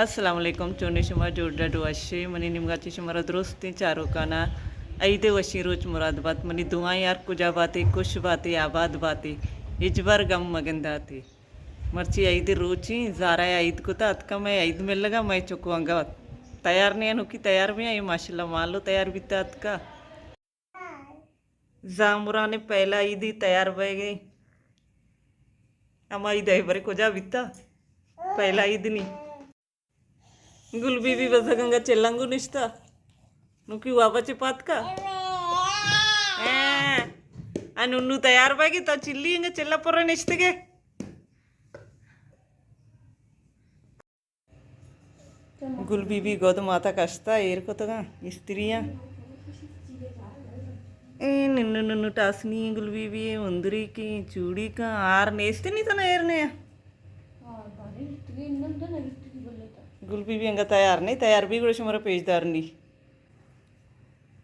السلام علیکم، چونے شما؟ جوڑ ڈڈ وشے؟ منی نیمگا چہ شمارا درستیں چاروکانا عید وشیں روچ مراد بات۔ منی دعائیں ہر کجا باتے، خوش باتے، آباد باتے، ہچبر گم مگنداتے۔ مرچی عید روچیں، زارا عید کتا اتکا، مئے عید ملگا، مئے چکو انگا تیار نے، انوکی تیار بیا، اے ماشاءاللہ مالو تیار بیتا اتکا۔ زامران پہلا عیدی تیار بئیگئے۔ ہما عید ء برے کجا بیتا؟ پہلا عید نی۔ گل بی بی بزگ انگا چلانگو نشتا۔ نوکی وابا چے پاتکا؟ اے، ا ننو تیار بئیگی تا چلی انگا چلا پر نشتگے۔ گل بی بی گد ماتا کشتا، ایر کتگاں استریاں۔ اے ننو ننو ٹاسنی گل بی بی، اے اندری کی چوڑی کا آر نیست نی تنا ایر نے۔ گل بی بی انگا تیار نی، تیار بی گڑا شمارا پیش دارنی۔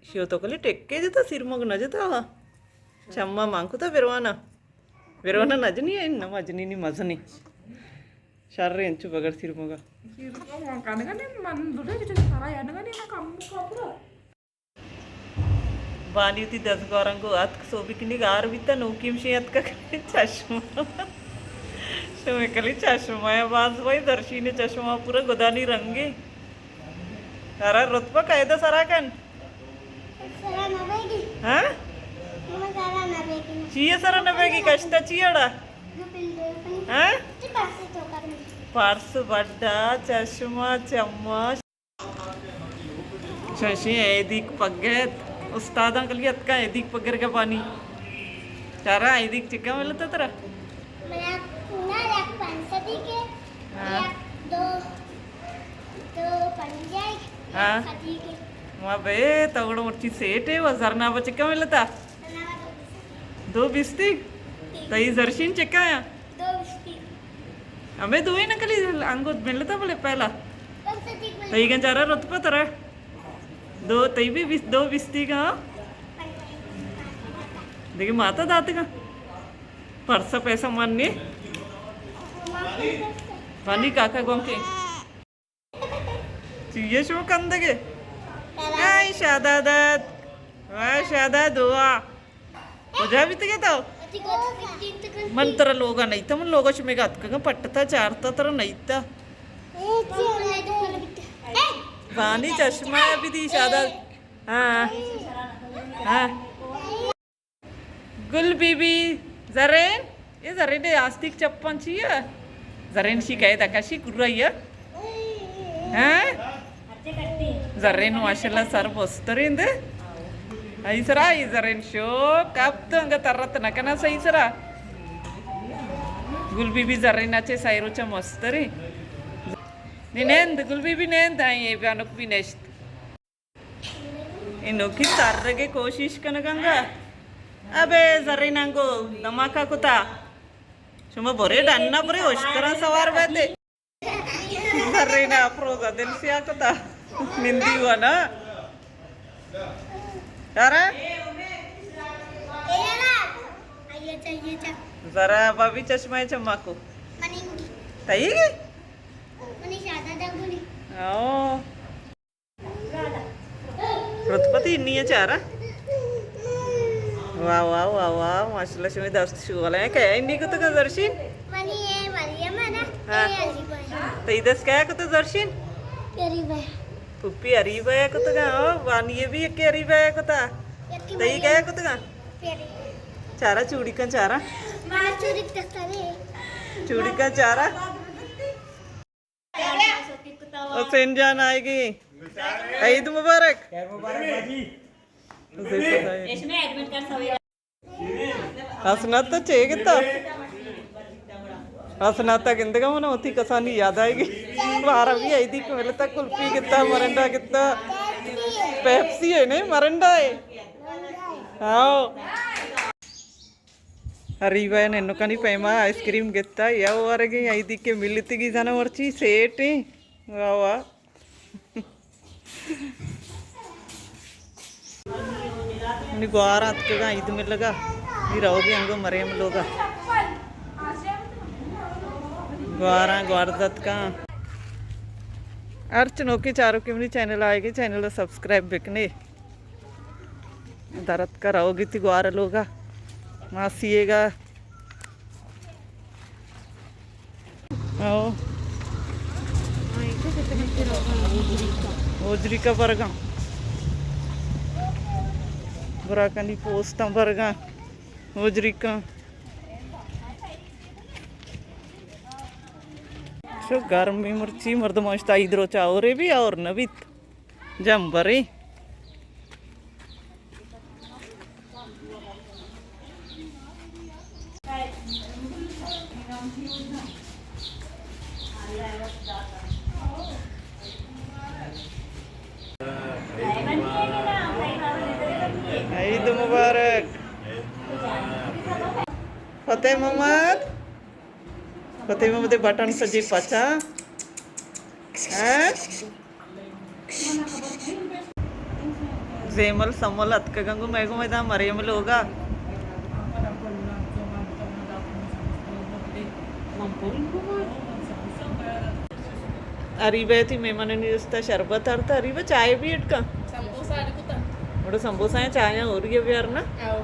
شو تو کلی ٹکے جتا، سیرمگ نہ جتا۔ چما مان کتا بروانا۔ بروانا نجنی، این نہ مجنی نی مزنی۔ شر انچو بغیر سیرمگا۔ سیرمگا مان کنگا نی، من دوٹے جتے سارا یانگا نی، من کم کپڑا۔ بانی وتی دزگوراں گوں اتک سوبی کنی گار بیتا، نوکیم شی اتکا کلی چشمہ۔ شمے کلی چشمہ یا باز بھائی درشین چشمہ پورا گدانی رنگے۔ ارا رتبہ قاعدہ سرا کن۔ سرا نہ بیگی۔ ہاں؟ من سرا نہ بیگی۔ چیئے سرا نہ بیگی؟ کشتا چی اڑا؟ ہاں؟ پرس بڈا، چشمہ، چمچ۔ چشیں ایدیک پگت۔ استاداں کلی اتکا ایدیک پگر گپانی۔ چارا ایدیک چکا ملتا ترا؟ منا، نہ، یک پنچ صدی کے، ہاں۔ یک دو، دو پنجائی، ہاں۔ یک صدی کے۔ ما بے، تو گڑا مرچی سیٹ ہے، و زرنا بچکا ملتا؟ زرنا با دو بیستی۔ دو بیستی؟ تئی زرشین چکا یا؟ دو بیستی۔ ہمے دوئیں نکلی انگت ملتا بلے پہلا۔ پنچ صدی بلے۔ تئی گنجارا رتبہ ترا؟ دو، تئی بھی بیس، دو بیستی کا؟ دیکھے ماتا داتے کا؟ پرسا پیسہ مان نے؟ پانی کاکا گون کے؟ چیئے شو کندگے؟ اے شادادت۔ واہ شاداد ہوا۔ کجا بیتگے تو؟ من ترا لوگا نیتا، من لوگا شمیگا اتکگا پٹتا چارتا ترا نیتا۔ بانی چشمہ بھی دی شاداد۔ ہاں۔ ہاں۔ گل بی بی، زرین، اے زرین ء آستیک چپاں چی ء؟ زرین شی کئے دکشی کرا ء؟ ہاں؟ زرین ماشاءاللہ سر بسترین دے۔ ای سرا، ای زرین شو کپت انگا ترت نہ کنا صحیح سرا۔ گل بی بی زرین اچے سائرو چا مستری۔ نی نند، گل بی بی نند، آئی اے بیانک بھی نشت۔ انوکی ترگ ء کوشش کنگ انگا۔ ابے زرین انگو دھماکہ کتا۔ شما برے ڈنا برے اشترا سوار بیتے۔ زرین افروزا دل سیاہ کتا۔ نندی ہوا نا۔ یارا؟ ذرا بابی چشمہ چماکو۔ تئی گی؟ آؤ۔ رتبتی انی ء چارا۔ واہ، واہ، واہ، واہ، ماشاءاللہ، شمے دست شغل ہیں۔ کیا انی کتگا زرشین؟ منی اے مریم ہے نا، ہاں۔ اے علی بھائی۔ تئی دست کیا کتا زرشین؟ علی بھائی۔ پپی علی بھائی کتگا، او، وانی بھی ایک علی بھائی کتا۔ تئی کیا کتگا؟ چارا چوڑی کن چارا۔ مارا چوڑی کن چارا۔ چوڑی کن چارا۔ حسین جان آئے گی۔ عید مبارک۔ خیر مبارک باجی۔ حسنات تو چے گتا؟ حسنات تو گندگا منا ہوتی کسانی یاد آئے گی۔ بارا بھی عیدی کو ملتا، کلفی گتا، مرنڈا گتا۔ پیپسی ہے نہیں، مرنڈا ہے۔ ہاں۔ اریبہ ء ننکانی پیما آئس کریم گتا، یا ورگیں عیدی کے ملتگی زانا مرچی سیٹیں۔ واہ واہ۔ منی گوار اتکگاں عید ملگا، نی روگی انگو مریم لوگا۔ گواراں گوار زتکاں۔ ہرچ نوکیں چاروکے منی چینل آئیگے، چینل ءَ سبسکرائب بکنے۔ درت کا رہوگی تی گوار لوگا، ماسی گا۔ او۔ ہوجریکا برگاں۔ براکانی پوستاں برگاں۔ ہوجریکاں۔ چو گرمی مرچی مردم اشتا عید روچا اورے بھی اور نہ بیت۔ جمبرے۔ عید مبارک۔ فتح محمد۔ فتح محمد بٹن سجی پچا۔ ہاں؟ زیمل سمل اتکگاں گوں مئے گوں ادا مریم لوگا۔ اریبہ تی مہمانانی دستا شربت آرتا، اریبہ چائے بھی اٹکا۔ سموسہ اڈ کتا۔ بڑو سموسہ ہیں، چائے ہیں، اور یہ بھی آرنا۔ آؤ۔